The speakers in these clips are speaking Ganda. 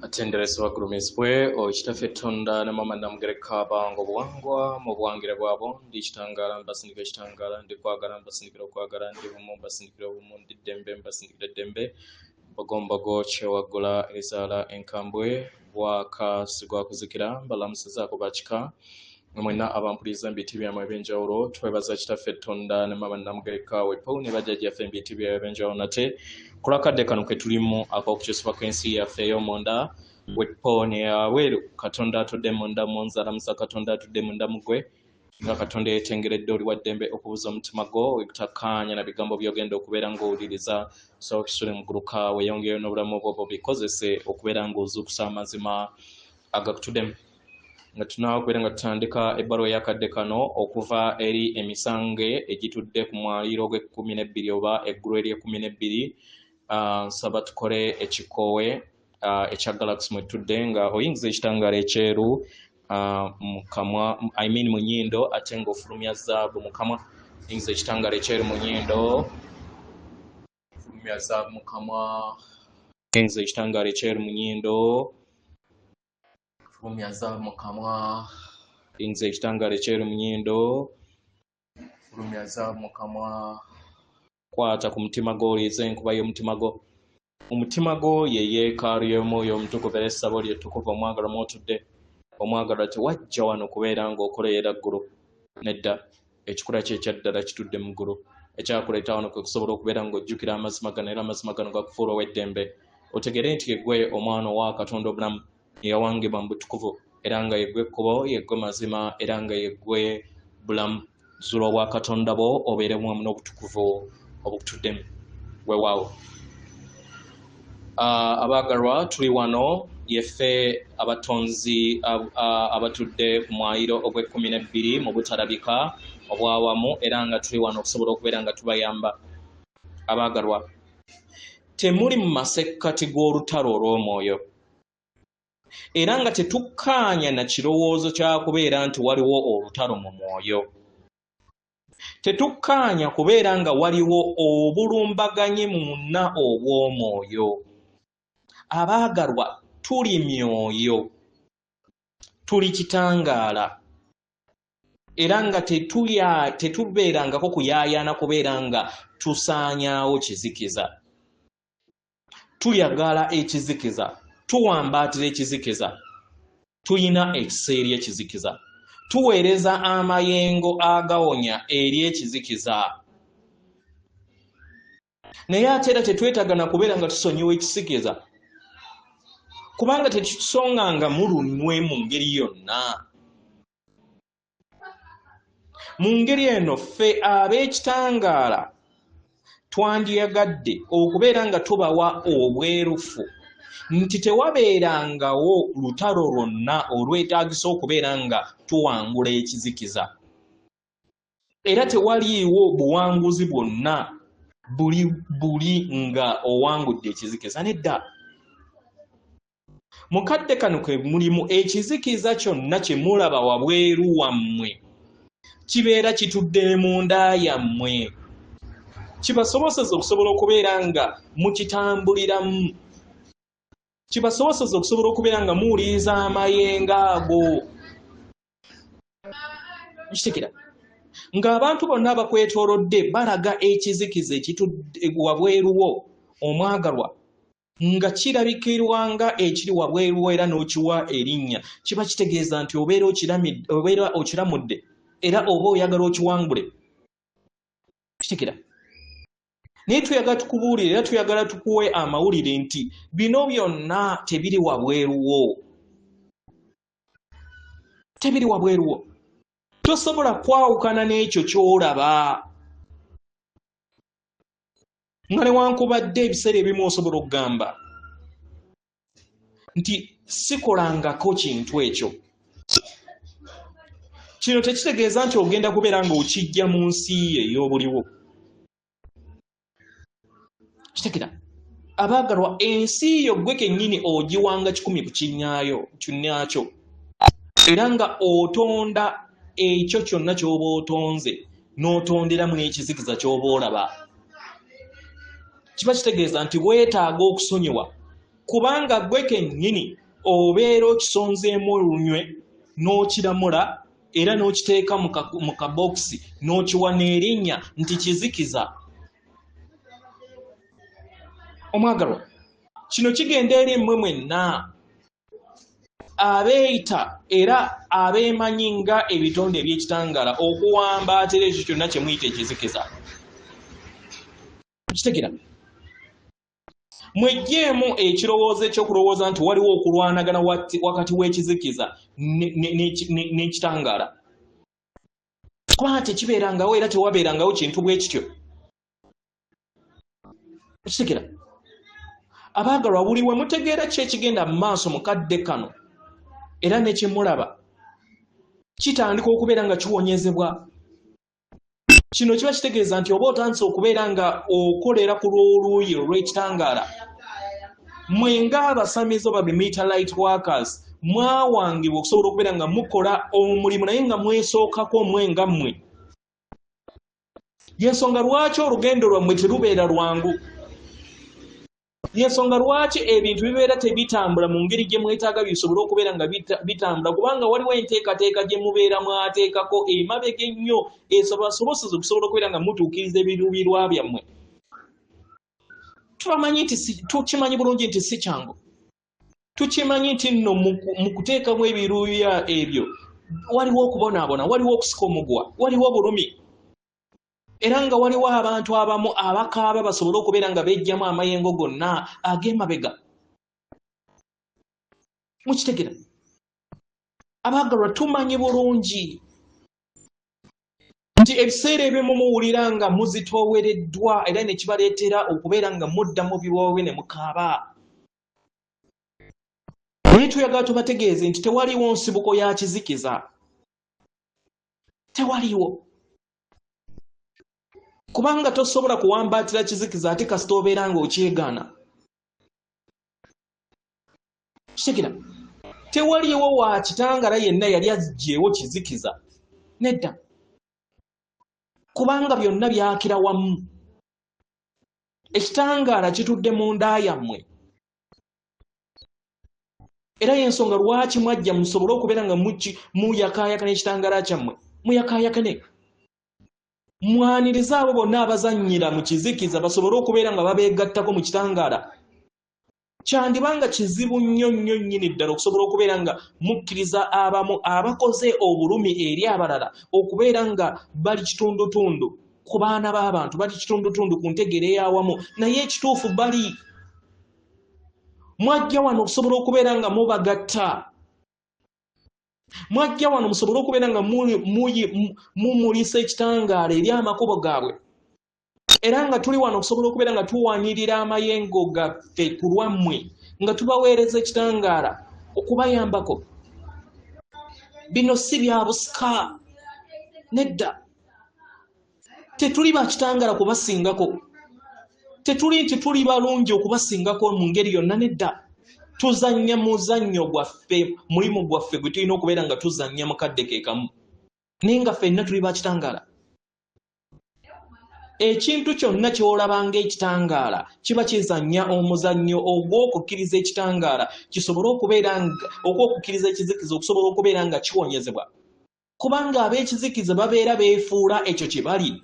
Atenderezebwa agulumizibwe oyo Kitaffe Tonda ne Maama Namugereka abawanga obuwangwa mu buwangire bwabo. Ndi kitangaala mbasindikira ekitangaala, ndi kwagala mbasindikira okwagala, ndi bumu mbasindikira obumu, ndi ddembe mbasindikira eddembe. Mbogombogo kyewaggula ezaala enkambwe, gwaka sigwakuzikira, mbalamusizaako bakika mwenna abampuliriza mu biti byammwe eby'enjawulo. Twebaza Kitaffe Tonda ne Maama Namugereka wepo ne bajjajjaffe mu biti byabwe eby'enjawulo nate ku lw'akadde kano ke tulimu ak'okukyusibwa kw'ensi yaffe ey'omunda wepo neyabweru. Katonda atudde munda mu nze alamusa Katonda atudde munda mu ggwe nga Katonda eyetengeredde oli wa ddembe okubuza omutima gwo wekutakkaanya na bigambo by'ogenda okubeera ng'owuliriza. So kisule muguluka weeyongereyo n'obulamu bwo bubikozese okubeera ng'ozuukusa amazima agakutuddemu. Nga tunaakubeera nga tutandika ebbaluwa ey'akadde kano okuva eri emisange egitudde ku mwaliiro gw'ekkumi n'ebbiri oba eggulu ery'ekkumi n'ebbiri, nsaba tukole ekikoowe ekya Galaxy mwe tutudde nga oyingiza ekitangaala ekyeru mu kamwa, I mean mu nnyindo, ate ng'ofulumya zaabu mu kamwa. Oyingiza ekitangaala ekyeru mu nnyindo, fulumya zaabu mu kamwa. Oyingiza ekitangaala ekyeru mu nnyindo, fulumya zaabu mu kamwa. Oyingiza ekitangaala ekyeru mu nnyindo, fulumya zaabu mu kamwa. Kwata ku mutima gwo, oliize enkuba y'omutima gwo. Omutima gwo ye yeekaalu y'Omwoyo Omutukuvu era essabo lye ettukuvu omwagalwa mw'otudde. Omwagalwa tewajja wano kubeera ng'okolerera ggulu. Nedda, ekikula kye ekya ddala kitudde mu ggulu. Ekyakuleeta wano kwe kusobola okubeera ng'ojjukira amazima gano era amazima gano gakufuula ow'eddembe. Otegeere nti yeggwe omwana owa Katonda obulamu eyawangibwa mu butukuvu era nga yeggwe kkubo, yeggwe mazima era nga yeggwe bulamu. Zuula obwakatonda bwo obeere wamu n'obutukuvu obukutuddemu. Weewaawo. Abaagalwa tuli wano yeffe abatonzi abatudde ku mwaliro ogw'ekkumi n'ebbiri mu butalabika obwawamu era nga tuli wano okusobola okubeera nga tubayamba. Abaagalwa, temuli mu masekkati g'olutalo olw'omwoyo era nga tetukkaanya na kirowoozo kya kubeera nti waliwo olutalo mu mwoyo. Tetukkaanya kubeera nga waliwo obulumbaganyi munna obw'omwoyo. Abaagalwa, tuli myoyo, tuli kitangaala, era nga tetubeerangako kuyaayaana kubeera nga tusaanyaawo kizikiza. Tuyagala ekizikiza, tuwambaatira ekizikiza, tulina ekisa eri ekizikiza, tuweereza amayengo agawonya eri ekizikiza. Naye ate era tetwetaaga na kubeera nga tusonyiwa ekisikiza, kubanga tekitusonganga mu lunwe mu ngeri yonna. Mu ngeri eno ffe ab'ekitangaala twandiyagadde okubeera nga tubawa obwerufu nti tewabeerangawo lutalo lwonna olwetaagisa okubeera nga tuwangula ekizikiza, era tewaliiwo buwanguzi bwonna buli buli nga owangudde ekizikiza. Nedda, mu kadde kano ke mulimu ekizikiza kyonna kye mulaba wabweru wammwe kibeera kitudde ne munda yammwe, kibasoboseza okusobola okubeera nga mukitambuliramu, kibasoboseza okusobola okubeera nga muwuliriza amayengo ago. Nkitegera ng'abantu bonna abakwetoolodde balaga ekizikiza ekitudde wabweru wo, omwagalwa, nga kirabikirwa nga ekiri wabweru wo era n'okiwa erinnya, kiba kitegeeza nti obeera okiramudde era oba oyagala okiwangule. Kitegera? Naye tuyagala tukubuulire era tuyagala tukuwe amawulire nti bino byonna tebiri wabweru wo, tebiri wabweru wo. Tosobola kwawukana n'ekyo ky'olaba, nga newankubadde ebiseera ebimu osobola okugamba nti sikolangako kintu ekyo. Kino tekitegeeza nti ogenda kubeera ng'okijja mu nsi ye ey'obuliwo. Kitegera? Abaagalwa, ensi yo ggwe kennyini ogiwanga 100 ku kinnaakyo, era nga otonda ekyo kyonna ky'oba otonze n'otonderamu n'ekizikiza ky'oba olaba. Kiba kitegeeza nti weetaaga okusonyiwa Kubanga ggwe kennyini obeera okisonzeemu olunywe n'okiramula era n'okiteeka mu kabokisi n'okiwa n'erinnya nti kizikiza. Omwagalwa, kino kigenda eri mmwe mwenna abeeyita era abeemanyi nga ebitonde eby'ekitangaala okuwambaatira ekyo kyonna kye muyita ekizikiza. Kitegera? Mweggyemu ekirowoozo eky'okulowooza nti waliwo okulwanagana wakati w'ekizikiza n'ekitangaala, kubanga tekibeerangawo era tewabeerangawo kintu bwe kityo. Kitegera? Abaagalwa, buli we mutegeera ki ekigenda mu maaso mu kadde kano era ne kyemulaba kitandika okubeera nga kiwonyezebwa. Kino kiba kitegeeza nti oba otandise okubeera nga okolera ku lw'oluuyi olw'ekitangaala. Mwe ng'abasamize oba bemuyita light workers mwawangibwa okusobola okubeera nga mukola omulimu naye nga mwesookako mwe nga mmwe. Y'ensonga lwaki olugendo lwammwe terubeera lwangu. Y'ensonga lwaki ebintu bibeera tebitambula mu ngeri gye mwetaaga bisobole okubeera nga bitambula, kubanga waliwo enteekateeka gye mubeera mwateekako emabega ennyo esobasoboseza okusobola okubeera nga mutuukiriza ebiruubirwa byammwe. Tubamanyi nti tukimanyi bulungi nti si kyangu. Tukimanyi nti nno mu kuteekamu ebiruubirwa ebyo waliwo okubonaabona, waliwo okusika omuguwa, waliwo obulumi. Era nga waliwo abantu abamu abakaaba basobole okubeera nga beggyamu amayengo gonna ag'emabega. Mukitegera? Abaagalwa, tumanyi bulungi nti ebiseera ebimu muwulira nga muzitoowereddwa era ne kibaleetera okubeera nga mudda mu biwoobe ne mukaaba. Naye tuyagala tubategeeze nti tewaliwo nsibuko ya kizikiza. Tewaliwo. Kubanga tosobola kuwambaatira kizikiza ate kasita obeera ng'okyegaana. Kitegera? Tewaliwo wa kitangala yenna yali aggyeewo kizikiza. Nedda. Kubanga byonna byakira wamu. Ekitangaala kitudde munda yammwe. Era y'ensonga lwaki mwajja musobole okubeera nga muyakaayakana ekitangaala kyammwe. Muyakaayakane. Mwanirize abo bonna abazannyira mu kizikiza basobole okubeera nga babeegattako mu kitangaala. Kyandiba nga kizibu nnyo nnyo nnyini ddala okusobola okubeera nga mukkiriza abamu abakoze obulumi eri abalala okubeera nga bali kitundutundu ku baana b'abantu, bali kitundutundu ku ntegeera ey'awamu, naye ekituufu bali. Mwajja wano okusobola okubeera nga mubagatta. Mwajja wano musobole okubeera nga mumulisa ekitangaala eri amakubo gaabwe. Era nga tuli wano okusobola okubeera nga tuwanirira amayengo gaffe ku lwammwe, nga tubaweereza ekitangaala okubayambako. Bino si bya busika, nedda. Tetuli ba kitangaala kubasingako. Tetuli nti tuli balungi okubasingako mu ngeri yonna, nedda. Tuzannya muzannyo gwaffe, mulimu gwaffe gwe tulina okubeera nga tuzannya mu kadde ke kamu, naye nga ffenna tuli ba kitangaala. Ekintu kyonna ky'olaba ng'ekitangaala kiba kizannya omuzannyo ogw'okukkiriza ekitangaala kisobole okubeera nga, ogw'okukkiriza ekizikiza okusobola okubeera nga kiwonyezebwa. Kubanga ab'ekizikiza babeera beefuula ekyo kye bali,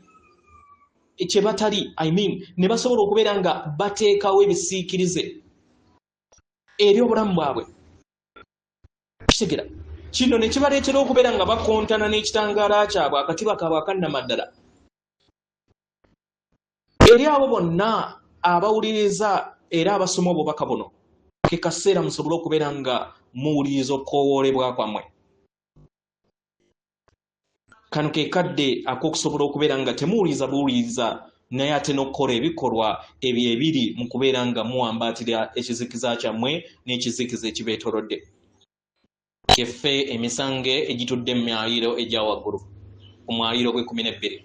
kye batali, I mean, ne basobola okubeera nga bateekawo ebisiikirize eri obulamu bwabwe. Kitegera? Kino ne kibaleetera okubeera nga bakontana n'ekitangaala kyabwe, akatiba kaabwe akannamaddala. Eri abo bonna abawuliriza era abasoma obubaka buno, ke kaseera musobole okubeera nga muwuliriza okukoowoolebwa kwammwe. Kano ke kadde ak'okusobola okubeera nga temuwuliriza buwuliriza, naye ate n'okukola ebikolwa ebyo ebiri mu kubeera nga muwambaatira ekizikiza kyammwe n'ekizikiza ekibeetoolodde. Gyeffe emisange egitudde mu myaliiro egya waggulu ku mwaliiro gw'ekkumi n'ebbiri.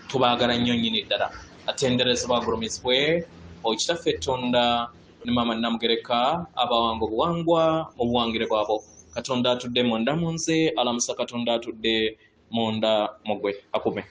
Tubaagala nnyo nnyini ddala. Atenderezebwa agulumizibwe Kitaffe Tonda ne Maama Nnamugereka abawanga obuwangwa mu buwangire bwabwo. Katonda atudde munda mu nze alamusa Katonda atudde munda mu gwe. Akume.